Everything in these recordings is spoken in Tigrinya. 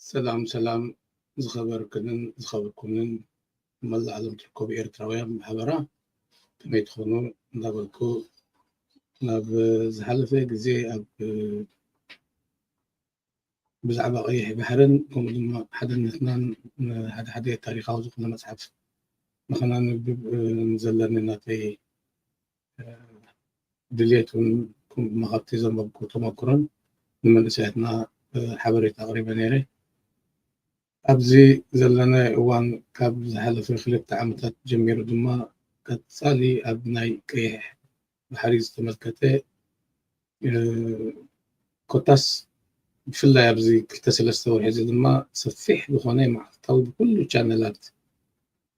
ሰላም ሰላም፣ ዝኸበርክንን ዝኸበርኩምን መላእ ዓለም ትርከቡ ኤርትራውያን ብሓበራ ከመይ ትኾኑ እንዳበልኩ፣ ናብ ዝሓለፈ ግዜ ኣብ ብዛዕባ ቀይሕ ባሕርን ከምኡ ድማ ሓድነትናን ሓደ ሓደ ታሪኻዊ ዝኾነ መጽሓፍ ንኸነንብብ ዘለኒ ናተይ ድልየት እውን፣ ከምኡ ድማ ካብቲ ዘንበብኩ ተመክሮን ንመንእሰያትና ሓበሬታ ኣቕሪበ ነይረ። ኣብዚ ዘለናዮ እዋን፣ ካብ ዝሓለፈ ክልተ ዓመታት ጀሚሩ ድማ ቀጻሊ ኣብ ናይ ቀይሕ ባሕሪ ዝተመልከተ፣ እ፣ ኮታስ ብፍላይ ኣብዚ ክልተ ሰለስተ ወርሒ እዚ ድማ ሰፊሕ ዝኾነ መዓልታዊ ብኩሉ ቻነላት፣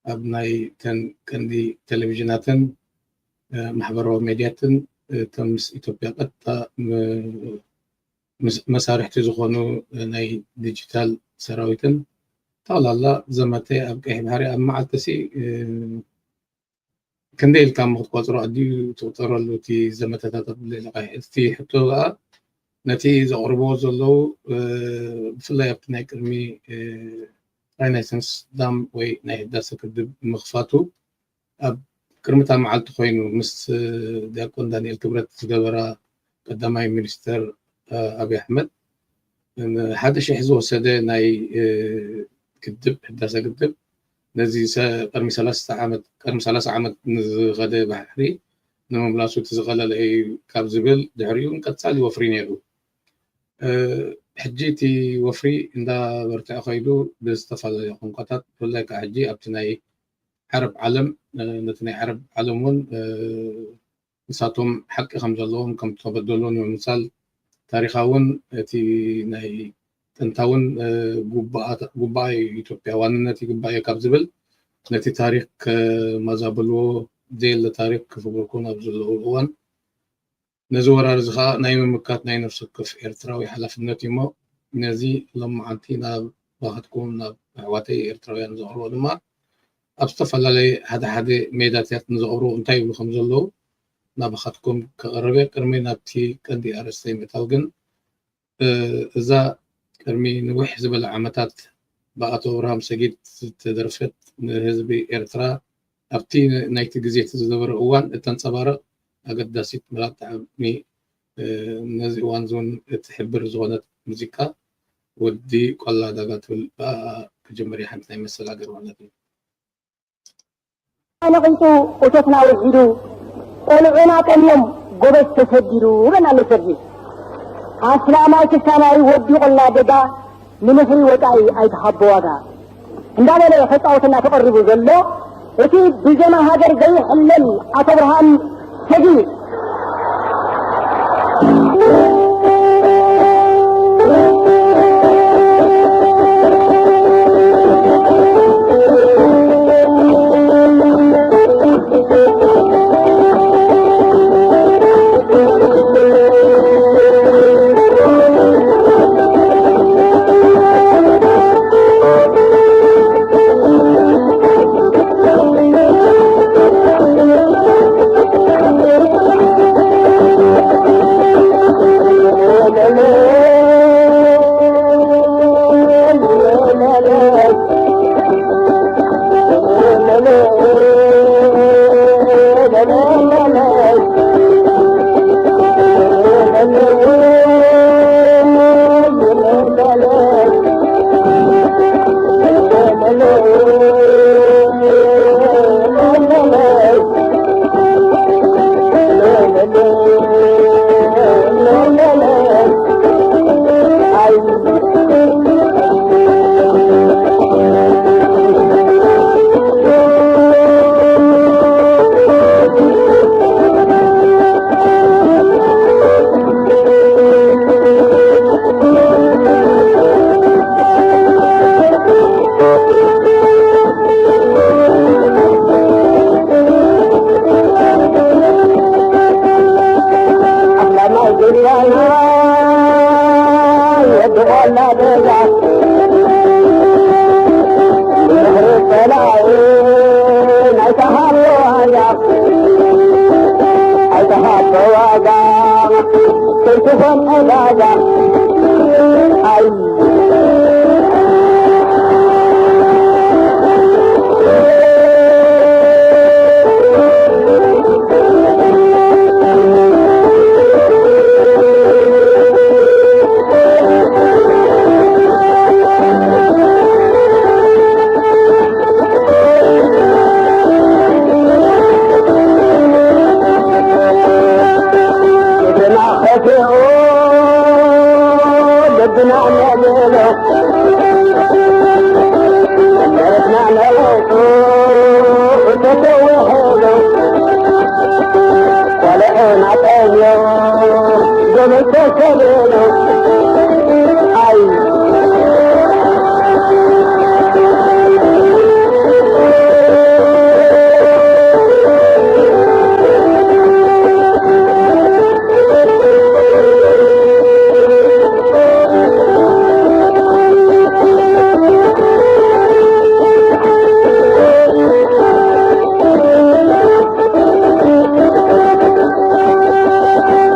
ኣብ ናይ ተን ቀንዲ ቴሌቪዥናትን፣ እ፣ ማሕበራዊ ሜድያትን፣ እ፣ እቶም ምስ ኢትዮጵያ ቀጥታ ም-፣ ምስ-፣ መሳርሕቲ ዝኾኑ፣ እ፣ ናይ ዲጂታል ሰራዊትን ጠቕላላ ዘመተ ኣብ ቀይሕ ባሕሪ ኣብ መዓልቲ ሲ፣ እ፣ ክንደይ ኢልካ እሞ ክትቆጽሮ ኣድዩ ትቑጸረሉ እቲ ዘመተታት ኣብ ልዕሊ ቀይሕ። እቲ ሕቶ ከኣ ነቲ ዘቕርብዎ ዘለዉ፣ እ፣ ብፍላይ ኣብቲ ናይ ቅድሚ፣ እ፣ ራይናይሰንስ ዳም ወይ ናይ ህዳሰ ግድብ ምኽፋቱ ኣብ ቅድሚ እታ መዓልቲ ኮይኑ ምስ፣ እ፣ ዲያቆን ዳንኤል ክብረት ዝገበራ ቀዳማይ ሚኒስተር፣ እ፣ ኣብይ ኣሕመድ ንሓደ ሽሕ ዝወሰደ ናይ፣ እ፣ ግድብ፣ ህዳሰ ግድብ ነዚ ሰ-፣ ቅድሚ ሰላሳ ዓመት፣ ቅድሚ ሰላሳ ዓመት ንዝኸደ ባሕሪ ንምምላሱ እቲ ዝቐለለ እዩ ካብ ዝብል ድሕሪኡ እውን ቀጻሊ ወፍሪ ነይሩ። እ፣ ሕጂ እቲ ወፍሪ እንዳበርትዐ ከይዱ ብዝተፈላለየ ቋንቋታት፣ ብፍላይ ከዓ ሕጂ ኣብቲ ናይ ዓረብ ዓለም፣ እ፣ ነቲ ናይ ዓረብ ዓለም እውን፣ እ፣ ንሳቶም ሓቂ ከም ዘለዎም፣ ከም ዝተበደሉ ንምምሳል፣ ታሪኻውን እቲ ናይ ጥንታውን፣ እ፣ ጉባኣ-፣ ጉባኣ እዩ፣ ኢትዮጵያ ዋንነት ይግባእ እዩ ካብ ዝብል፣ ነቲ ታሪክ ከማዛብልዎ፣ ዘየለ ታሪክ ክፍብርኩ ኣብ ዘለዉ እዋን፣ ነዚ ወራር እዚ ኸኣ ናይ ምምካት ናይ ነፍሲ ወከፍ ኤርትራዊ ሓላፍነት እዩ እሞ፣ ነዚ ሎማዓንቲ ናባኻትኩም፣ ናብ ኣሕዋተይ ኤርትራውያን ዘቕርቦ ድማ፣ ኣብ ዝተፈላለየ ሓደ ሓደ ሜዳታት ንዘቕርቡ እንታይ ይብሉ ከም ዘለዉ ናባኻትኩም ከቕርብ እየ። ቅድሚ ናብቲ ቀንዲ ኣርእስተይ ምእታው ግን፣ እ፣ እዛ ቅድሚ ንውሕ ዝበለ ዓመታት ብኣቶ ኣብርሃም ሰጊድ ዝተደርፈት፣ ንህዝቢ ኤርትራ ኣብቲ ናይቲ ግዜ እቲ ዝነበረ እዋን እተንጸባርቕ ኣገዳሲት፣ ምራት ጣዕሚ፣ እ፣ ነዚ እዋን እዚ እውን እትሕብር ዝኾነት ሙዚቃ፣ ወዲ ቆላ ዳጋ ትብል፣ ብኣኣ ክጅምር እየ። ሓንቲ ናይ መሰል ሃገር ማለት እዩ። ነቒጹ እቶትና ውሒዱ፣ ቆልዑና ጠምዮም ጎበዝ ተሰዲዱ፣ ይብለና ኣሎ ሰርጊ። ኣስላማይ ክስታናይ ወዲ ቆላ ደጋ፣ ንምኽሪ ወጻኢ ኣይትሃቦ ዋጋ። እንዳበለ ከጻወተና ተቐሪቡ ዘሎ፣ እቲ ብዜማ ሃገር ዘይሕለል ኣቶ ብርሃን ሰጊድ።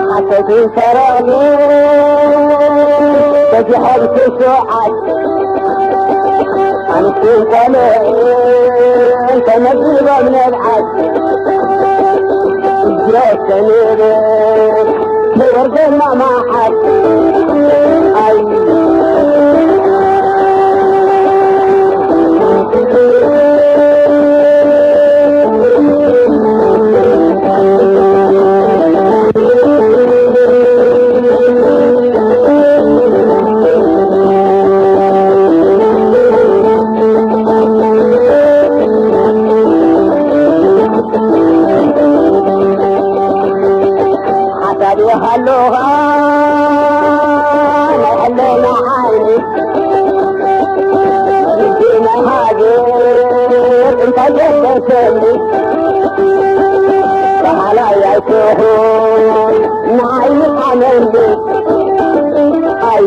ሓሰትን ሰረቕን በዚሖም ስሱዓት ኣንስትን ቆልዑን ተመዚቦም ንብዓት እዚኦ ሰኒሩ ክብር ድማ መዓት ኣይ ሓሳብ ይሃሉኻ ናይ ሕልና ዓይኒ ልቢ ናይ ሃገር እንታይ ገደሰኒ በሃላይ ኣይትኹን ንዓይ ይሓመኒ ኣይ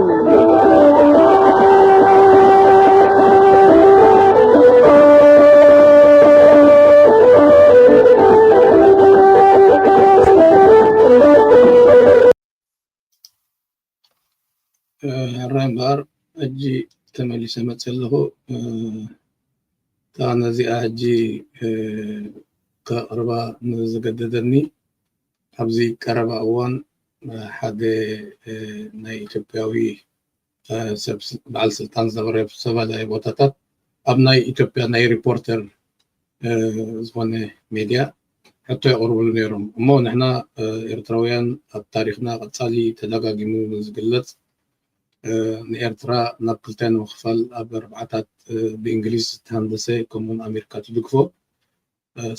ሕራይ እምበኣር ሕጂ ተመሊሰ መፅእ ኣለኹ። እታ ነዚኣ ሕጂ ከቕርባ ንዝገደደኒ ኣብዚ ቀረባ እዋን ሓደ ናይ ኢትዮጵያዊ በዓል ስልጣን ዝነበረ ዝተፈላለየ ቦታታት ኣብ ናይ ኢትዮጵያ ናይ ሪፖርተር ዝኾነ ሜድያ ሕቶ የቕርብሉ ነይሮም። እሞ ንሕና ኤርትራውያን ኣብ ታሪኽና ቀጻሊ ተደጋጊሙ ዝግለጽ ንኤርትራ ናብ ክልተ ንምኽፋል ኣብ ኣርባዓታት ብእንግሊዝ ዝተሃንደሰ ከምኡውን ኣሜሪካ ትድግፎ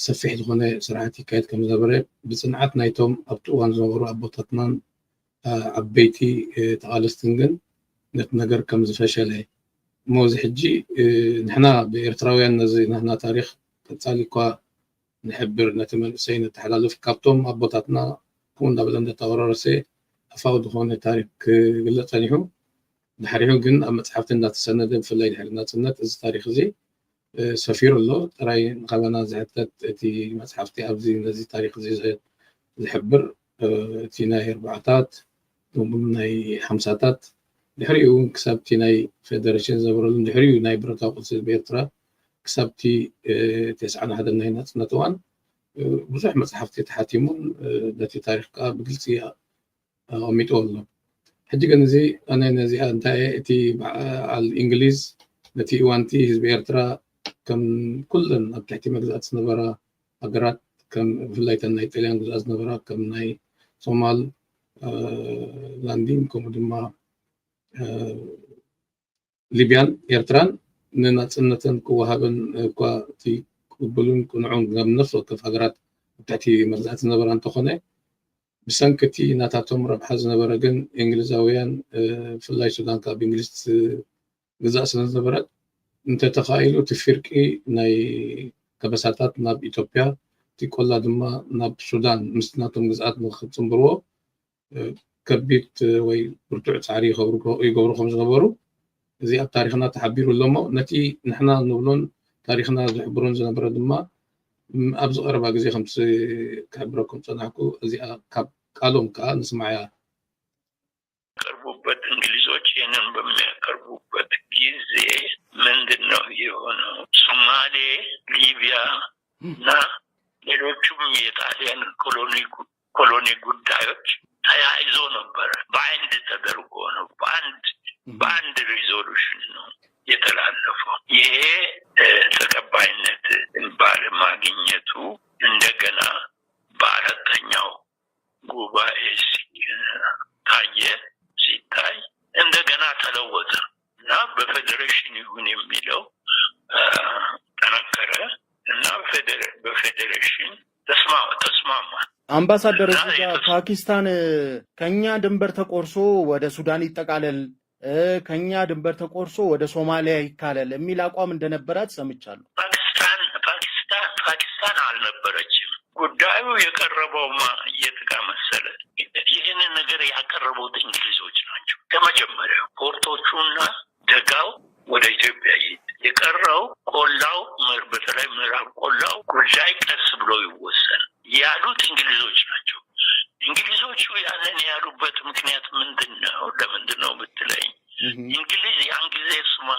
ሰፊሕ ዝኾነ ስራሓት ይካየድ ከም ዝነበረ ብጽንዓት ናይቶም ኣብቲ እዋን ዝነበሩ ኣቦታትናን ዓበይቲ ተቓለስትን ግን ነቲ ነገር ከም ዝፈሸለ እሞ እዚ ሕጂ ንሕና ብኤርትራውያን ነዚ ናህና ታሪኽ ቀጻሊ እኳ ንሕብር ነቲ መንእሰይ ነተሓላልፍ ካብቶም ኣቦታትና ከምኡ እንዳበለ እንዳተወራረሰ ኣፋዊ ዝኾነ ታሪክ ክግለጽ ጸኒሑ ድሕሪኡ ግን ኣብ መጽሓፍቲ እንዳተሰነደ ብፍላይ ድሕሪ ናጽነት እዚ ታሪክ እዚ ሰፊሩ ኣሎ። ጥራይ ንኸበና ዝሕተት እቲ መጽሓፍቲ ኣብዚ ነዚ ታሪኽ እዚ ዝሕብር እቲ ናይ ኣርባዓታት ከምኡ ናይ ሓምሳታት ድሕሪኡ እውን ክሳብ እቲ ናይ ፌደሬሽን ዝነበረሉን ድሕሪኡ ናይ ብረታዊ ቃልሲ ህዝቢ ኤርትራ ክሳብ እቲ ተስዓን ሓደን ናይ ናጽነት እዋን ብዙሕ መጽሓፍቲ ተሓቲሙን ነቲ ታሪኽ ከዓ ብግልፂ ኣቐሚጥዎ ኣሎ። ሕጂ ግን እዚ ኣነ ነዚኣ እንታይ እየ እቲ በዓል እንግሊዝ ነቲ እዋን እቲ ህዝቢ ኤርትራ ከም ኩለን ኣብ ትሕቲ መግዛእቲ ዝነበራ ሃገራት ከም ብፍላይ እተን ናይ ጥልያን ግዝኣት ዝነበራ ከም ናይ ሶማል ላንዲን ከምኡ ድማ ሊብያን ኤርትራን ንናጽነተን ክወሃበን እኳ እቲ ቅቡልን ቅኑዕን ከም ነፍሲ ወከፍ ሃገራት ኣብ ትሕቲ መግዛእቲ ዝነበራ እንተኾነ ብሰንኪ እቲ ናታቶም ረብሓ ዝነበረ ግን እንግሊዛውያን ብፍላይ ሱዳን ካብ እንግሊዝ ትግዛእ ስለ ዝነበረት እንተተኻኢሉ እቲ ፍርቂ ናይ ከበሳታት ናብ ኢትዮጵያ እቲ ቆላ ድማ ናብ ሱዳን ምስቲ ናቶም ግዝኣት ንክፅምብርዎ ከቢድ ወይ ብርቱዕ ፃዕሪ ይገብሩ ከም ዝነበሩ እዚ ኣብ ታሪክና ተሓቢሩ ኣሎ እሞ ነቲ ንሕና ንብሎን ታሪክና ዝሕብሮን ዝነበረ ድማ ኣብዚ ቀረባ ግዜ ከምቲ ክሕብረኩም ዝፀናሕኩ እዚኣ ካብ ቃሎም ከዓ ንስማዓያ። ቀርቡበት እንግሊዞች ይህንን በሚያቀርቡበት ጊዜ ምንድን ነው የሆነው? ሶማሌ፣ ሊቢያ እና ሌሎቹም የጣሊያን ኮሎኒ ጉዳዮች ተያይዞ ነበረ። ባይንድ ተደርጎ ነው፣ በአንድ በአንድ ሪዞሉሽን ነው የተላለፈው። ይሄ ተቀባይነት ባለማግኘቱ እንደገና በአራተኛው ጉባኤ ታየ። ሲታይ እንደገና ተለወጠ። እና በፌዴሬሽን ይሁን የሚለው ጠነከረ እና በፌዴሬሽን ተስማማ። አምባሳደር፣ እዚህ ጋር ፓኪስታን ከኛ ድንበር ተቆርሶ ወደ ሱዳን ይጠቃለል፣ ከኛ ድንበር ተቆርሶ ወደ ሶማሊያ ይካለል የሚል አቋም እንደነበራት ሰምቻለሁ። ፓኪስታን ፓኪስታን አልነበረችም። ጉዳዩ የቀረበውማ የት ጋር መሰለ? ይህንን ነገር ያቀረቡት እንግሊዞች ናቸው። ከመጀመሪያው ፖርቶቹና ደጋው ወደ ኢትዮጵያ ይሄድ፣ የቀረው ቆላው፣ በተለይ ምዕራብ ቆላው ጉዳይ ቀስ ብሎ ይወሰን ያሉት እንግሊዞች ናቸው። እንግሊዞቹ ያንን ያሉበት ምክንያት ምንድን ነው? ለምንድን ነው ብትለኝ፣ እንግሊዝ ያን ጊዜ ስማ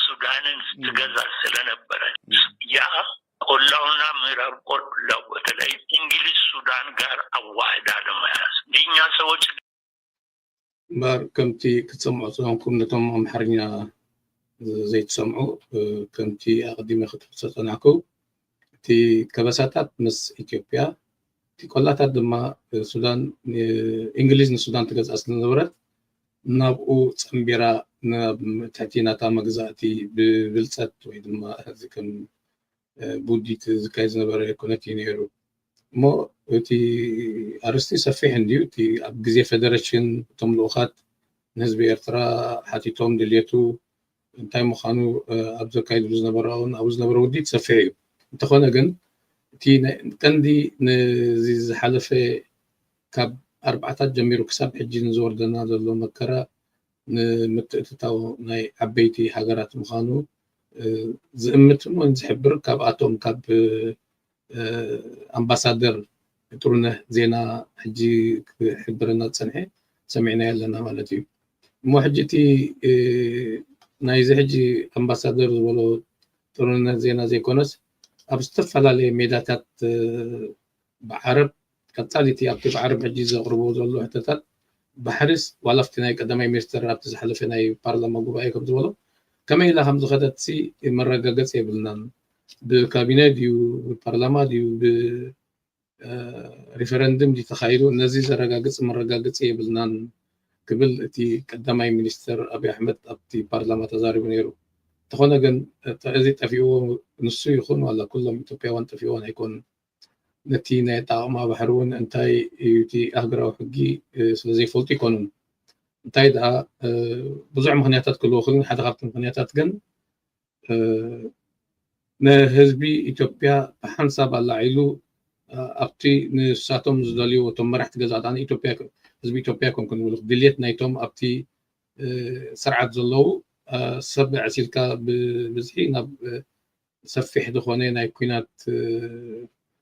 ሱዳንን ትገዛ ስለነበረ ያ ቆላውና ምዕራብ ቆላው በተለይ እንግሊዝ ሱዳን ጋር አዋህዳ ለመያዝ የእኛ ሰዎች እምበር ከምቲ ክትሰምዑ ዝጸንኩም ነቶም ኣምሓርኛ ዘይትሰምዑ ከምቲ ኣቐዲመ ክትሕብሶ ዝጸናሕኩ እቲ ከበሳታት ምስ ኢትዮጵያ እቲ ቆላታት ድማ ሱዳን እንግሊዝ ንሱዳን ትገዝኣ ስለዝነበረት ናብኡ ጸንቢራ ናብ ትሕቲ ናታ መግዛእቲ ብብልጸት ወይ ድማ እዚ ከም ብውዲት ዝካየድ ዝነበረ ኩነት እዩ ነይሩ። እሞ እቲ ኣርእስቲ ሰፊሕ እንድዩ። እቲ ኣብ ግዜ ፌደሬሽን እቶም ልኡኻት ንህዝቢ ኤርትራ ሓቲቶም ድልየቱ እንታይ ምዃኑ ኣብ ዘካይድሉ ዝነበረ እውን ኣብኡ ዝነበረ ውዲት ሰፊሕ እዩ። እንተኾነ ግን እቲ ቀንዲ ነዚ ዝሓለፈ ካብ ኣርባዕታት ጀሚሩ ክሳብ ሕጂ ንዝወርደና ዘሎ መከራ ንምትእትታው ናይ ዓበይቲ ሃገራት ምዃኑ ዝእምት እውን ዝሕብር ካብኣቶም ካብ ኣምባሳደር ጥሩነህ ዜና ሕጂ ክሕብረና ዝፀንሐ ሰሚዕናዮ ኣለና ማለት እዩ። እሞ ሕጂ እቲ ናይዚ ሕጂ ኣምባሳደር ዝበሎ ጥሩነህ ዜና ዘይኮነስ ኣብ ዝተፈላለየ ሜዳታት ብዓረብ ቀጻሊ እቲ ኣብቲ ብዓረብ ሕጂ ዘቕርቦ ዘሎ ሕቶታት ባሕሪስ ዋላ ኣብቲ ናይ ቀዳማይ ሚኒስትር ኣብቲ ዝሓለፈ ናይ ፓርላማ ጉባኤ ከም ዝበሎ ከመይ ኢላ ከም ዝኸደት ሲ መረጋገፂ የብልናን። ብካቢነ ድዩ ብፓርላማ ድዩ ብሪፈረንድም ድዩ ተኻይዱ ነዚ ዘረጋግፅ መረጋገፂ የብልናን ክብል እቲ ቀዳማይ ሚኒስትር ኣብይ ኣሕመድ ኣብቲ ፓርላማ ተዛሪቡ ነይሩ። እንተኾነ ግን እዚ ጠፊእዎ ንሱ ይኹን ዋላ ኩሎም ኢትዮጵያውያን ጠፊእዎም ኣይኮኑን። ነቲ ናይ ኣጠቓቕማ ባሕሪ እውን እንታይ እዩ እቲ ኣህጉራዊ ሕጊ ስለ ዘይፈልጡ ኣይኮኑን። እንታይ ደኣ ብዙሕ ምኽንያታት ክህልዎ ይኽእሉ፣ ሓደ ካብቲ ምኽንያታት ግን ንህዝቢ ኢትዮጵያ ብሓንሳብ ኣላዒሉ ኣብቲ ንሳቶም ዝደልይዎ እቶም መራሕቲ ገዛእቲ ኣነ ኢትዮጵያ ህዝቢ ኢትዮጵያ ኣይኮንኩን ዝብሉ ድልየት ናይቶም ኣብቲ ስርዓት ዘለዉ ሰብ ዕሲልካ ብብዝሒ ናብ ሰፊሕ ዝኾነ ናይ ኲናት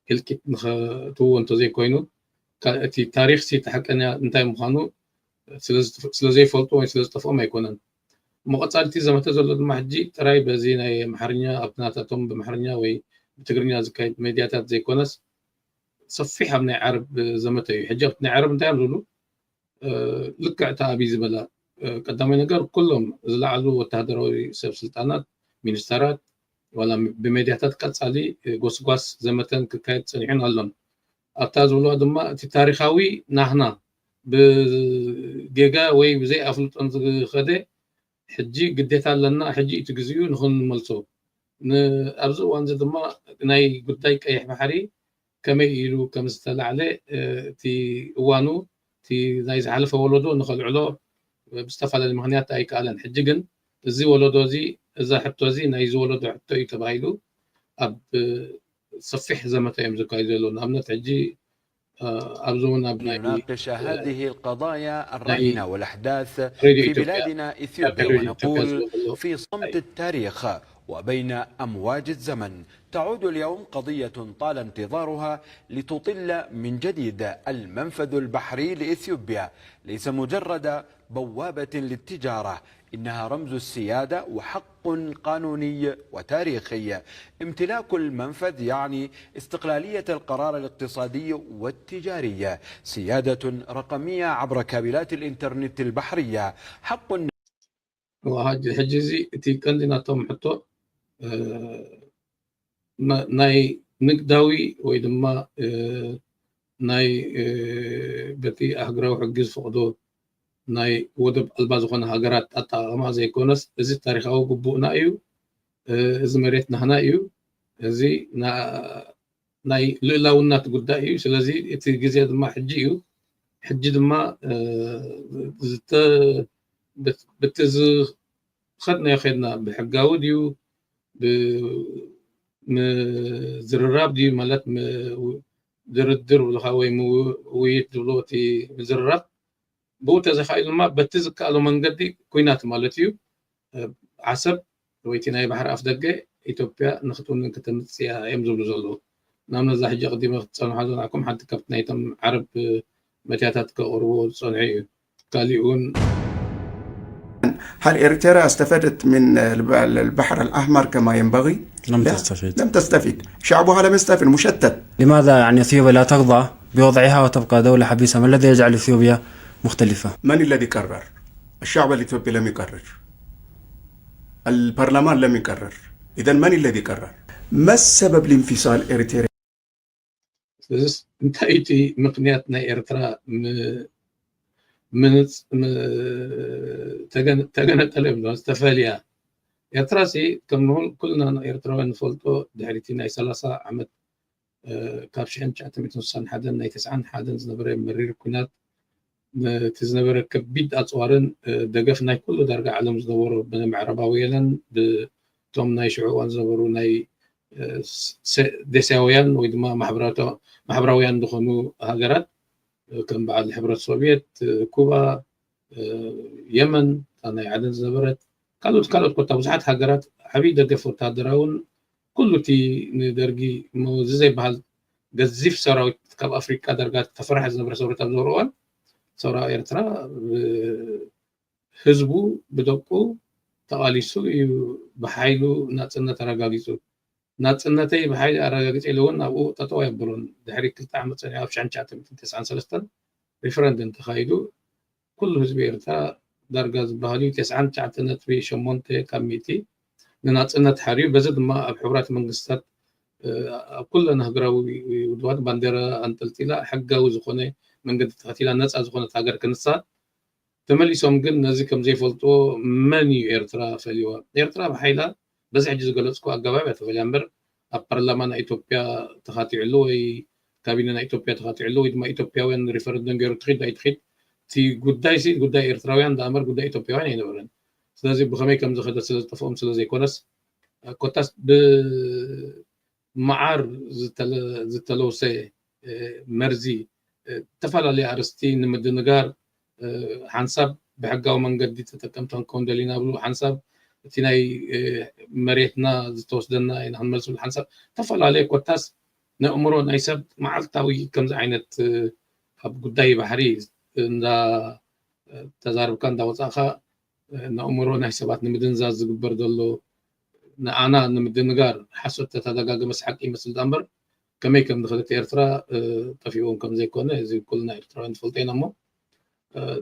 ህልቂት ንኸእትውዎ እንተዘይኮይኑ እቲ ታሪኽ ሲ እቲ ሓቀኛ እንታይ ምዃኑ ስለዘይፈልጡ ወይ ስለዝጠፍኦም ኣይኮነን። እሞ ቀጻሊ እቲ ዘመተ ዘሎ ድማ ሕጂ ጥራይ በዚ ናይ ኣምሓርኛ ኣብቲ ናታቶም ብኣምሓርኛ ወይ ብትግርኛ ዝካየድ ሜድያታት ዘይኮነስ ሰፊሕ ኣብ ናይ ዓረብ ዘመተ እዩ። ሕጂ ኣብቲ ናይ ዓረብ እንታይ እዮም ዝብሉ ልክዕ እቲ ኣብይ ዝበላ ቀዳማይ ነገር ኩሎም ዝለዓሉ ወታደራዊ ሰብ ስልጣናት ሚኒስተራት ዋላ ብሜድያታት ቀጻሊ ጎስጓስ ዘመተን ክካየድ ጸኒሑን ኣሎን ኣብታ ዝብልዋ ድማ እቲ ታሪኻዊ ናህና ብጌጋ ወይ ብዘይ ኣፍልጦን ዝኸደ ሕጂ ግዴታ ኣለና ሕጂ እቲ ግዜኡ ንኽንመልሶ ኣብዚ እዋን እዚ ድማ ናይ ጉዳይ ቀይሕ ባሕሪ ከመይ ኢሉ ከም ዝተላዕለ እቲ እዋኑ እቲ ናይ ዝሓለፈ ወለዶ ንኸልዕሎ ብዝተፈላለየ ምኽንያት ኣይከኣለን። ሕጂ ግን እዚ ወለዶ እዚ እዛ ሕቶ እዚ ናይዚ ወለዶ ሕቶ እዩ ተባሂሉ ኣብ ሰፊሕ ዘመተ እዮም ዘካይዱ ዘለዉ። ንኣብነት ሕጂ ኣብዚ እውን ኣብ ናይ نناقش هذه القضايا الراهنة والأحداث في بلادنا إثيوبيا ونقول في صمت التاريخ وبين أمواج الزمن تعود اليوم قضية طال انتظارها لتطل من جديد المنفذ البحري لإثيوبيا ليس مجرد بوابة للتجارة إنها رمز السيادة وحق قانوني وتاريخي. امتلاك المنفذ يعني استقلالية القرار الاقتصادي والتجاري، سيادة رقمية عبر كابلات الإنترنت البحرية، حق ሕጂ እዚ እቲ ቀንዲ ናቶም ሕቶ ናይ ንግዳዊ ወይ ድማ ናይ በቲ ኣህግራዊ ሕጊ ዝፈቕዶ ናይ ወደብ ኣልባ ዝኾነ ሃገራት ኣጠቓቕማ ዘይኮነስ፣ እዚ ታሪኻዊ ግቡእና እዩ፣ እዚ መሬት ናህና እዩ፣ እዚ ናይ ልእላውነት ጉዳይ እዩ። ስለዚ እቲ ግዜ ድማ ሕጂ እዩ። ሕጂ ድማ ዝተ- ብት- ብቲ ዝኸድናዮ ኸድና ብሕጋዊ ድዩ፣ ብ- ምዝርራብ ድዩ፣ ማለት ም- ድርድር ብልኻ ወይ ምው- ውይይት ዝብሎ እቲ ምዝርራብ፣ ብኡ ተዘይካኢሉ ድማ በቲ ዝከኣሎ መንገዲ ኲናት ማለት እዩ። ዓሰብ ወይ እቲ ናይ ባሕሪ ኣፍ ደገ ኢትዮጵያ ንክትውንን ከተምፅያ እዮም ዝብሉ ዘለዉ። ንኣብነት እዛ ሕጂ ኣቐዲመ ክትፀንሖ ዝረኣኩም ሓንቲ ካብቲ ናይቶም ዓረብ መትያታት ከቕርብዎ ዝፀንሑ እዩ። ካሊእ እውን هل إريتريا استفادت من الب- البحر الأحمر كما ينبغي؟ لم لا، تستفد. لم تستفيد. شعبها لم يستفد، مشتت. لماذا يعني أثيوبيا لا ترضى بوضعها وتبقى دولة حبيسة؟ ما الذي يجعل أثيوبيا مختلفة؟ من الذي قرر؟ الشعب الإثيوبي لم يقرر. البرلمان لم يقرر. إذا من الذي قرر؟ ما السبب لانفصال إريتريا؟ ስለዚስ እንታይ እቲ ምክንያት ናይ ኤርትራ ም- ምንጽ ም- ተገን- ተገነጠለ እዮም ዝተፈልያ? ኤርትራ ሲ ከም ንሆን ኩልና ኤርትራውያን ንፈልጦ ድሕሪቲ ናይ ሰላሳ ዓመት ካብ ሽሕን ትሽዓተ ሚእትን ስሳን ሓደን ናይ ተስዓን ሓደን ዝነበረ መሪር ኩናት ነቲ ዝነበረ ከቢድ ኣፅዋርን ደገፍ ናይ ኩሉ ዳርጋ ዓለም ዝነበሮ ብምዕራባውያንን ብቶም ናይ ሽዑ እዋን ዝነበሩ ናይ ደስያውያን ወይ ድማ ማሕበራውያን ዝኾኑ ሃገራት ከም በዓል ሕብረት ሶቪየት፣ ኩባ፣ የመን፣ እታ ናይ ዓደን ዝነበረት ካልኦት ካልኦት ኮታ ብዙሓት ሃገራት ዓብዪ ደገፍ ወታደራውን ኩሉ እቲ ንደርጊ እዚ ዘይበሃል ገዚፍ ሰራዊት ካብ ኣፍሪቃ ዳርጋ ተፈራሒ ዝነበረ ሰራዊት ኣብ ዝነበረ እዋን ሰውራ ኤርትራ ህዝቡ ብደቁ ተቓሊሱ እዩ ብሓይሉ ናፅነት ኣረጋጊፁ። ናፅነተይ ብሓይሊ ኣረጋጊፀ ኢሉ እውን ኣብኡ ጠጠው ኣይብሉን። ድሕሪ ክልተ ዓመት ፀኒሑ ኣብ ሽሕን ትሽዓተ ሚእትን ተስዓን ሰለስተን ሪፈረንደም ተኻይዱ ኩሉ ህዝቢ ኤርትራ ዳርጋ ዝበሃል እዩ ተስዓን ትሽዓተ ነጥቢ ሸሞንተ ካብ ሚእቲ ንናፅነት ሓርዩ። በዚ ድማ ኣብ ሕቡራት መንግስታት ኣብ ኩለን ሃገራዊ ውድባት ባንዴራ ኣንጠልጢላ ሕጋዊ ዝኾነ መንገዲ ተኸቲላ ነፃ ዝኾነት ሃገር ክንሳ ተመሊሶም ግን ነዚ ከም ዘይፈልጥዎ መን እዩ ኤርትራ ፈልይዋ? ኤርትራ ብሓይላ በዚ ሕጂ ዝገለፅኩ ኣገባብ እያ ተፈልያ እምበር ኣብ ፓርላማ ናይ ኢትዮጵያ ተኻቲዕሉ ወይ ካቢነ ናይ ኢትዮጵያ ተኻቲዕሉ ወይ ድማ ኢትዮጵያውያን ሪፈረንደም ገይሩ ትኺድ ኣይትኺድ እቲ ጉዳይ ሲ ጉዳይ ኤርትራውያን ዳኣምበር ጉዳይ ኢትዮጵያውያን ኣይነበረን። ስለዚ ብኸመይ ከም ዝኸደ ስለ ዝጠፍኦም ስለ ዘይኮነስ ኮታስ ብመዓር ዝተለውሰ መርዚ ዝተፈላለየ ኣርስቲ ንምድንጋር ሓንሳብ ብሕጋዊ መንገዲ ተጠቀምቲ ክንከውን ደሊና ብሉ ሓንሳብ እቲ ናይ መሬትና ዝተወስደና ኢና ክንመልስሉ ሓንሳብ ዝተፈላለየ ኮታስ ነእምሮ ናይ ሰብ መዓልታዊ ከምዚ ዓይነት ኣብ ጉዳይ ባሕሪ እንዳ ተዛርብካ እንዳወፃእካ ነእምሮ ናይ ሰባት ንምድንዛዝ ዝግበር ዘሎ ንኣና ንምድንጋር ሓሶት ተተደጋገመስ ሓቂ ይመስል ዳ እምበር ከመይ ከም ዝኸደት ኤርትራ ጠፊእዎም ከም ዘይኮነ እዚ ኩልና ኤርትራውያን ንፈልጦ ኢና እሞ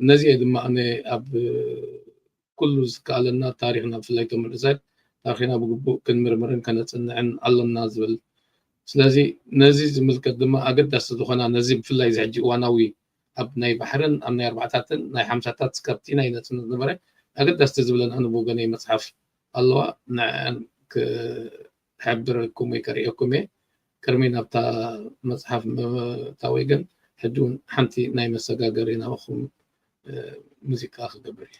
ነዚ እየ ድማ ኣነ ኣብ ኩሉ ዝከኣለና ታሪኽና ብፍላይ ከም መንእሰያት ታሪኽና ብግቡእ ክንምርምርን ከነፅንዕን ኣሎና ዝብል ስለዚ ነዚ ዝምልከት ድማ ኣገዳሲ ዝኾና ነዚ ብፍላይ እዚ ሕጂ እዋናዊ ኣብ ናይ ባሕርን ኣብ ናይ ኣርባዕታትን ናይ ሓምሳታት ስካብቲ ናይ ነፅነት ዝነበረ ኣገዳስቲ ዝብለን ኣነ ብወገነይ መፅሓፍ ኣለዋ ንዐን ክሕብረኩም ወይ ከርእየኩም እየ ቅድሚ ናብታ መፅሓፍ ምእታወይ ግን ሕጂ እውን ሓንቲ ናይ መሰጋገሪ ናባኹም ሙዚቃ ክገብር እየ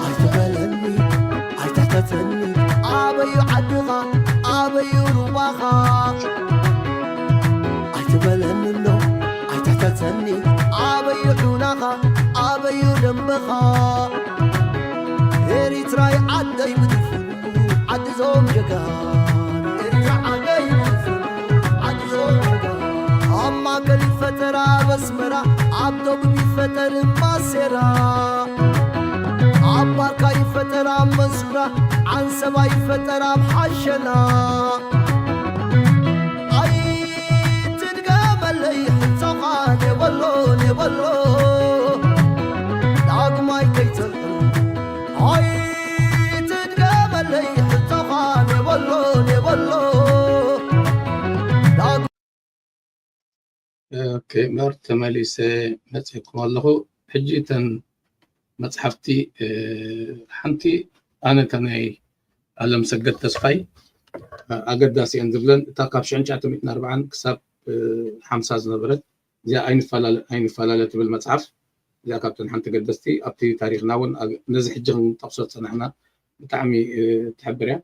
ኣይትበለኒ ኣይትሕተተኒ ኣበዩ ዓድኻ ኣበዩ ሩባኻ ኣይትበለኒ ኣሎ ኣይትሕተተኒ ኣበዩ ዑናኻ ኣበዩ ደንበኻ ኤሪትራይ ዓደይ ብድፉ ዓዲ ዞም ጀጋኑ ኤሪትራ ዓደይ ብድፉ ዓዲ ዞም ጀጋኑ ኣብ ማእከል ይፈጠር ኣብ ኣስመራ ኣብ ደቡብ ይፈጠር ማሴራ ኣብ ባርካ ይፈጠር ኣብ መንሱራ ዓንሰባ ይፈጠር ኣብ ሓሸላ ኣይትድገመለይ ሕቶኻ ኔበሎ ኔበሎ ዳግማይ ከይትርሑ ኣይትድገመለይ ኦኬ፣ እምበር ተመሊሰ መጺእኩም ኣለኹ። ሕጂ እተን መጽሓፍቲ፣ እ፣ ሓንቲ ኣነ እታ ናይ ኣለም ሰገድ ተስፋይ፣ እ፣ ኣገዳሲ እየን ዝብለን፣ እታ ካብ ሽሕን ትሽዓተ ሚእትን ኣርባዓን ክሳብ፣ እ፣ ሓምሳ ዝነበረት፣ እዚኣ ኣይንፈላለ፣ ኣይንፈላለ ትብል መጽሓፍ፣ እዚኣ ካብተን ሓንቲ ገደስቲ ኣብቲ ታሪኽና እውን ኣብ፣ ነዚ ሕጂ ክንጠቕሶ ዝጸናሕና ብጣዕሚ፣ እ፣ ትሕብር እያ።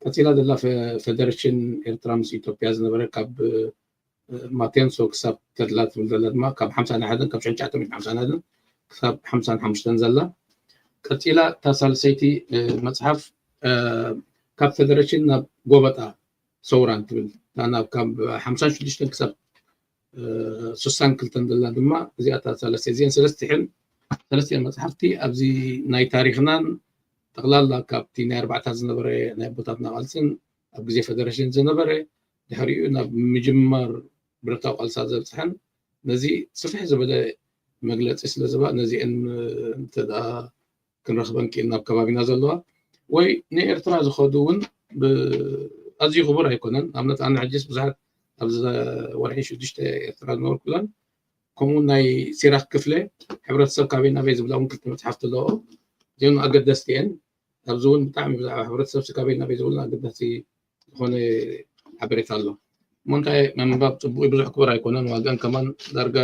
ቀጺላ ዘላ ፈ-፣ ፈደረሽን ኤርትራ ምስ ኢትዮጵያ ዝነበረ ካብ፣ እ፣ ማቴንሶ ክሳብ ተድላ ትብል ዘላ ድማ ካብ ሓምሳን ሓደን፣ ካብ ሽሕን ትሽዓተ ሚእትን ሓምሳን ሓደን ክሳብ ሓምሳን ሓሙሽተን ዘላ። ቀጺላ እታ ሳልሰይቲ፣ እ፣ መጽሓፍ፣ እ፣ ካብ ፈደረሽን ናብ ጎበጣ ሰውራን ትብል፣ እታ ናብ ካብ ሓምሳን ሽዱሽተን ክሳብ፣ እ፣ ስሳን ክልተን ዘላ ድማ እዚኣ እታ ሰለስተ፣ እዚአን ሰለስቲአን፣ ሰለስቲአን መጽሓፍቲ ኣብዚ ናይ ታሪኽናን ጠቕላላ ካብቲ ናይ ኣርባዕታት ዝነበረ ናይ ኣቦታትና ቃልስን ኣብ ግዜ ፈደረሽን ዝነበረ ድሕሪኡ ናብ ምጅማር ብረታዊ ቃልሳ ዘብጽሐን ነዚ ስፍሕ ዝበለ መግለጺ ስለ ዝባ ነዚአን እንተ ደኣ ክንረኽበን ክኢልና ኣብ ከባቢና ዘለዋ ወይ ንኤርትራ ዝኸዱ እውን ብ-፣ ኣዝዩ ክቡር ኣይኮነን። ንኣብነት ኣነ ሕጅስ ብዙሓት ኣብዚ ወርሒ ሽዱሽተ ኤርትራ ዝነበርኩለን ከምኡ ናይ ሲራክ ክፍለ ሕብረተሰብ ካበይ ናበይ ዝብላ እውን ክልተ መጽሓፍቲ ኣለዎ። እዚኦም ኣገደስቲ እየን። ኣብዚ እውን ብጣዕሚ ብዛዕባ ሕብረተሰብ ካበይ ናበይ ዝብልና ኣገዳሲ ዝኾነ ሓበሬታ ኣሎ። እሞ እንታይ ምንባብ ጽቡቕ እዩ፣ ብዙሕ ክቡር ኣይኮነን፣ ዋግአን ከማን ዳርጋ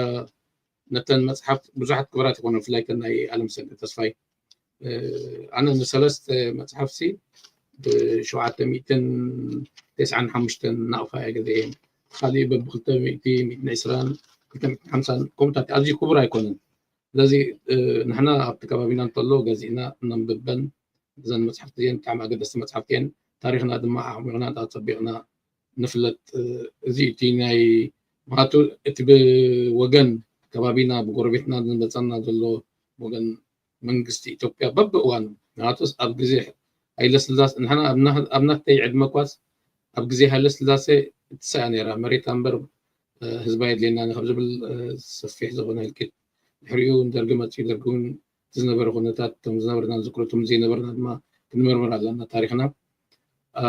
ነተን መጽሓፍ ብዙሓት ክቡራት ይኾኑ፣ ብፍላይ ከን ናይ ኣለም ሰገድ ተስፋይ። እ፣ ኣነ ንሰለስተ መጽሓፍሲ ብሸውዓተ ሚእትን ተስዓን ሓሙሽተን ናቕፋ እየ ገዚኤ። ካሊእ በብክልተ ሚእቲ፣ ሚእትን ዕስራን፣ ክልተ ሚእትን ሓምሳን ከምኡታት ኣዝዩ ክቡር ኣይኮነን። ስለዚ፣ እ፣ ንሕና ኣብቲ ከባቢና እንተሎ ገዚእና ነንብበን። እዘን መጽሓፍቲ እዚአን ብጣዕሚ ኣገደስቲ መጽሓፍቲ እየን። ታሪኽና ድማ ኣዕሚቕና ኣጸቢቕና ንፍለጥ። እ፣ እዚ እቲ ናይ፣ ምኽንያቱ እቲ ብወገን ከባቢና ብጎረቤትና ዝመጸና ዘሎ ወገን መንግስቲ ኢትዮጵያ በብእዋኑ፣ ምኽንያቱ ኣብ ግዜ ሃይለስላሴ፣ ንሕና ኣብ ና-፣ ኣብ ናተይ ዕድመ ኳስ ኣብ ግዜ ሃይለስላሴ እትሰያ ነይራ፣ መሬታ እምበር፣ እ፣ ህዝባ የድልየና ካብ ዝብል፣ እ፣ ሰፊሕ ዝኾነ ህልቂት። ድሕሪኡ ደርጊ መጺኡ፣ ደርጊ እውን እቲ ዝነበረ ኩነታት፣ እቶም ዝነበርና ንዝክሮ፣ እቶም ዘይነበርና ድማ ክንምርምር ኣለና ታሪኽና። እ፣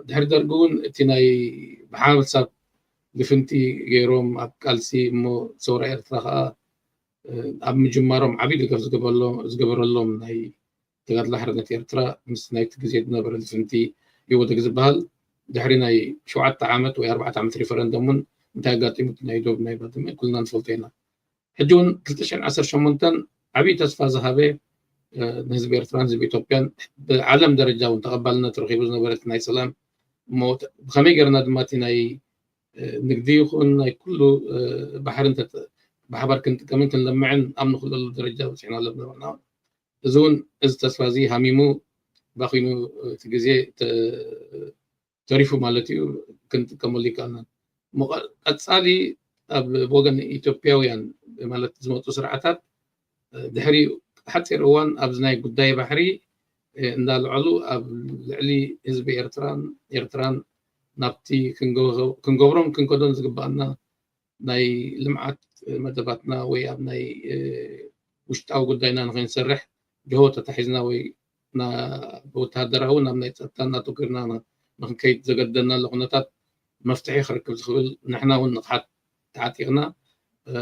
ድሕሪ ደርጊ እውን እቲ ናይ ብሓንሳብ ልፍንቲ ገይሮም ኣብ ቃልሲ እሞ ሰውራ ኤርትራ ከዓ፣ እ፣ ኣብ ምጅማሮም ዓብዪ ደገፍ ዝገበረሎም፣ ዝገበረሎም ናይ ተጋድሎ ሓርነት ኤርትራ ምስ ናይቲ ግዜ ዝነበረ ልፍንቲ ይወደግ ዝበሃል ድሕሪ ናይ ሸውዓተ ዓመት ወይ ኣርባዕተ ዓመት ሪፈረንደም እውን እንታይ ኣጋጢሙ ናይ ዶብ ናይ ባድመ ኩልና ንፈልጦ ኢና። ሕጂ እውን ክልተ ሽሕን ዓሰርተ ሸሞንተን ዓብዪ ተስፋ ዝሃበ፣ እ፣ ንህዝቢ ኤርትራን ህዝቢ ኢትዮጵያን ብዓለም ደረጃ እውን ተቐባልነት ረኺቡ ዝነበረ እቲ ናይ ሰላም እሞ ብኸመይ ገይርና ድማ እቲ ናይ፣ እ፣ ንግዲ ይኹን ናይ ኩሉ፣ እ፣ ባሕሪ እንተ-፣ ብሓባር ክንጥቀምን ክንለምዕን ኣብ ንኽእለሉ ደረጃ በፂሕና ኣሎ ዝነበርና። እዚ እውን እዚ ተስፋ እዚ ሃሚሙ ባኺኑ እቲ ግዜ ተ-፣ ተሪፉ ማለት እዩ፣ ክንጥቀመሉ ይከኣልናን። እሞ ቀ-፣ ቀጻሊ ኣብ ወገን ኢትዮጵያውያን ማለት ዝመጡ ስርዓታት፣ እ፣ ድሕሪ ሓጺር እዋን ኣብዚ ናይ ጉዳይ ባሕሪ፣ እ፣ እንዳልዐሉ ኣብ ልዕሊ ህዝቢ ኤርትራን፣ ኤርትራን ናብቲ ክንገ-፣ ክንገብሮን ክንከዶን ዝግባኣና ናይ ልምዓት መደባትና ወይ ኣብ ናይ፣ እ፣ ውሽጣዊ ጉዳይና ንኸይንሰርሕ ጅሆ ተታሒዝና ወይ ና-፣ ብወተሃደራዊ ናብ ናይ ጸጥታ እናተኮርና ን-፣ ንኽንከይድ ዘገደና ኣሎ ኩነታት መፍትሒ ክረክብ ዝኽብል ንሕና እውን ንቕሓት ተዓጢቕና፣ እ፣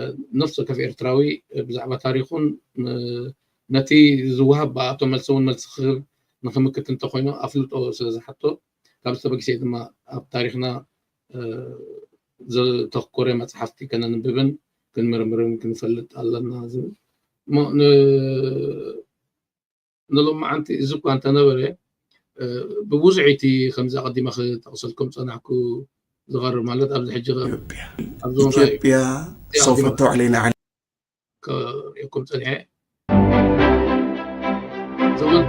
ነፍሲ ወከፍ ኤርትራዊ ብዛዕባ ታሪኹን፣ እ፣ ነቲ ዝወሃብ ብኣቶ መልሲ እውን መልሲ ክህብ ንኽምክት እንተኾይኑ ኣፍልጦ ስለ ዝሓቶ ካብ ዝተበግሰ ድማ ኣብ ታሪኽና፣ እ፣ ዘተኮረ መጽሓፍቲ ከነንብብን ክንምርምርን ክንፈልጥ ኣለና ዝብል። እሞ ን-፣ ንሎማዓንቲ እዚ እኳ እንተነበረ፣ እ፣ ብብዙሕ እቲ ከምዚ ኣቐዲመ ክጠቕሰልኩም ጸናሕኩ ዝቐርብ ማለት ኣብዚ ሕጂ ኸ-፣ ኢትዮጵያ ኣብዚ እውን ኸ-፣ ኢትዮጵያ እዚ سوف ኣቐዲመ تعلن عن ከርእየኩም ጸኒሐ። እዚ እውን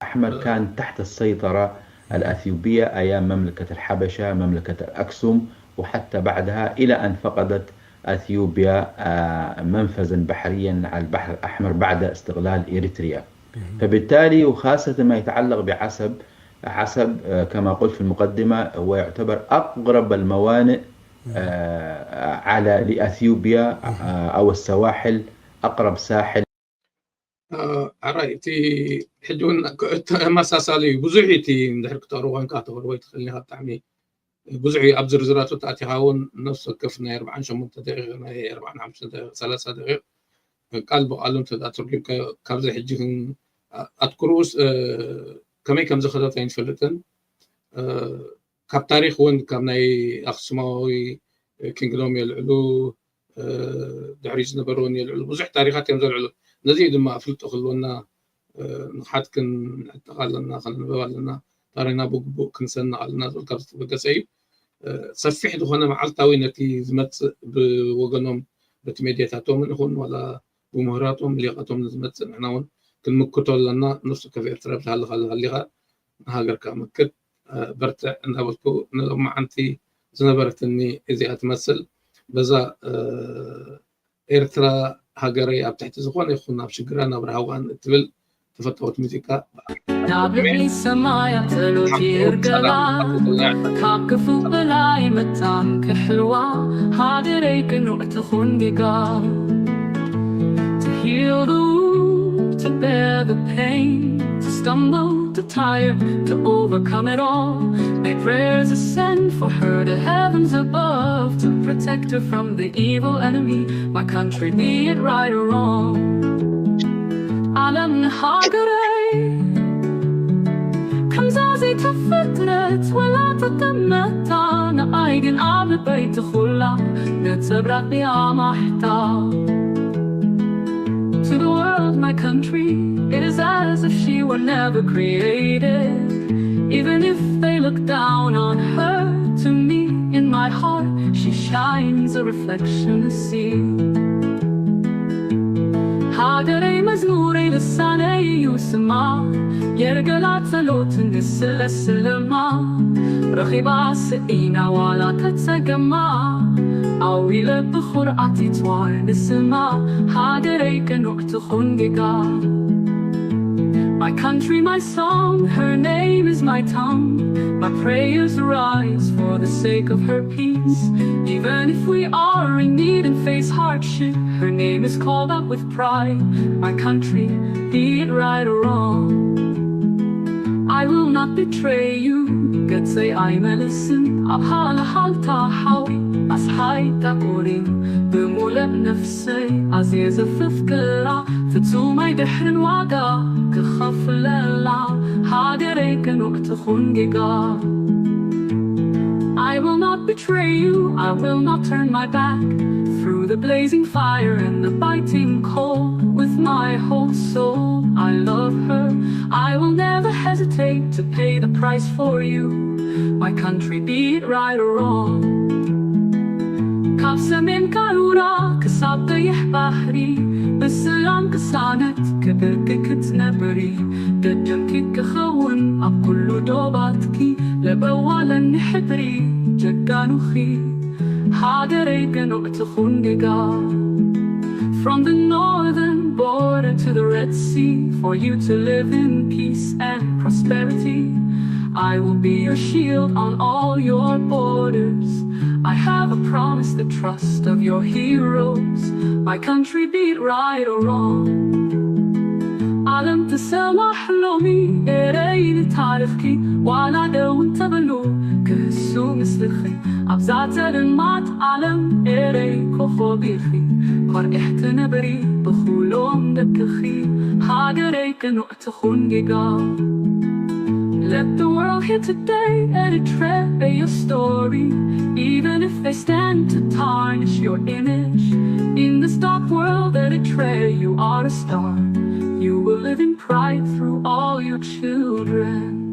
أحمر كان تحت السيطرة الأثيوبية أيام مملكة الحبشة، مملكة الأكسوم، وحتى بعدها إلى أن فقدت أثيوبيا، آه، منفذا بحريا على البحر الأحمر بعد استقلال إريتريا. فبالتالي وخاصة ما يتعلق بعسب، عسب، آه، كما قلت في المقدمة هو يعتبر أقرب الموانئ، آه، على، لأثيوبيا، آه، أو السواحل، أقرب ساحل. እ፣ ሕራይ፣ እቲ ሕጂ እውን ክ-፣ ተመሳሳሊ እዩ። ብዙሕ እዩ እቲ እንድሕር ክተቕርቦ ኮንካ፣ ክተቕርቦ ኣይትኽእልን ኢኻ። ብጣዕሚ ብዙሕ እዩ ኣብ ዝርዝራቱ ተኣቲኻ እውን ነፍሲ ወከፍ ናይ ኣርባዓን ሸሞንተ ደቂቕ፣ ናይ ኣርባዓን ሓሙሽተ ደቂቕ፣ ሰላሳ ደቂቕ ቃል ብቃሉ እንተ ደኣ ተርጒምካዮ ካብዚ ሕጂ ክን-፣ ኣትኩርኡስ ከመይ ከም ዝኸደት ኣይንፈልጥን። ካብ ታሪኽ እውን ካብ ናይ ኣኽሱማዊ ኪንግዶም የልዕሉ፣ ድሕሪ ዝነበሩ እውን የልዕሉ፣ ብዙሕ ታሪኻት እዮም ዘልዕሉ። ነዚ ድማ ኣፍልጦ ክህልወና ንቕሓት ክንዕጠቕ ኣለና፣ ከነንበብ ኣለና፣ ታሪኽና ብግቡእ ክንሰንቕ ኣለና ዝብል ካብ ዝተበገሰ እዩ። ሰፊሕ ዝኾነ መዓልታዊ ነቲ ዝመጽእ ብወገኖም በቲ ሜድያታቶም ይኹን ዋላ ብምሁራቶም ሊቃቶም ንዝመጽእ ንሕና እውን ክንምክቶ ኣለና። ንሱ ከብ ኤርትራ ብዝሃለኻ ሃሊኻ ንሃገርካ ምክት፣ በርትዕ እናበልኩ ንሎማዓንቲ ዝነበረትኒ እዚኣ ትመስል። በዛ ኤርትራ ሃገረይ ኣብ ትሕቲ ዝኾነ ይኹን ኣብ ሽግራ ናብ ረሃዋን እትብል ተፈታወት ሙዚቃ። ናብ ልዕሊ ሰማያት ጸሎት ይርገላ፣ ካብ ክፉእ በላይ መታን ክሕልዋ፣ ሃገረይ ቅኑዕ ትኹን ጌጋ። To heal the wound, to bear the pain, to stumble, to tire, to overcome it all. May prayers ascend for her to heavens above, to protect her from the evil enemy. My country, be it right or wrong. ዓለም ንሃገረይ ከምዛ ዘይትፍጥነት ወላ ተጠመታ፣ ንኣይ ግን ኣብ ልበይ ትኹላ ነጸብራቕ ድያ ማሕታ። To the world, my country, it is as if she were never created. Even if they look down on her, to me, in my heart, she shines a reflection to see. ሃገረይ መዝሙረይ ልሳነይ እዩ ስማ፣ የርገላ ጸሎት እንድስለ ስለማ፣ ረኺባ ስኢና ዋላ ተጸገማ፣ ኣዊለ ብኹርዓት ይትዋር ንስማ፣ ሃገረይ ቅኑዕ ትኹን ጌጋ። My country, my song, her name is my tongue. My prayers rise for the sake of her peace. Even if we are in need and face hardship, her name is called up with pride. My country, be it right or wrong, I will not betray you. ገጸይ ኣይመልስን ኣብ ሃልሃልታ ሓዊ ኣስሓይ ጠቁሪ፣ ብሙሉእ ነፍሰይ ኣዝየ ዘፍቅራ፣ ፍጹም ኣይድሕርን ዋጋ ክኸፍለላ፣ ሃገረይ ቅኑዕ ትኹን ጌጋ። I will not betray you, I will not turn my back. Through the blazing fire and the biting cold, with my whole soul I love her. I will never hesitate to pay the price for you. My country, be it right or wrong. ካብ ሰሜን ካሩራ ክሳብ ቀይሕ ባሕሪ፣ ብሰላም ቅሳነት ክብርኪ ክትነብሪ፣ ደጀንኪ ክኸውን ኣብ ኩሉ ዶባትኪ፣ ለበዋ ለኒ ሕድሪ ጀጋኑኺ፣ ሃገረይ ቅኑዕ ትኹን ጌጋ። From the northern border to the Red Sea, for you to live in peace and prosperity. I will be your shield on all your borders. I have a promise, the trust of your heroes. My country, be it right or wrong. ዓለም ትሰማሕ ሎሚ ኤረይ ንታሪኽኪ፣ ዋላ ደው እንተበሉ ክህሱ ምስልኺ፣ ኣብዛ ጸልማት ዓለም ኤረይ ኮኾብ ኢኺ፣ ኮርዒሕ ትነብሪ ብኹሎም ደቅኺ፣ ሃገረይ ቅኑዕ ትኹን ጌጋ። Let the world hear today, Eritrea, your story, even if they stand to tarnish your image. In this dark world, Eritrea, you are a star. You will live in pride through all your children.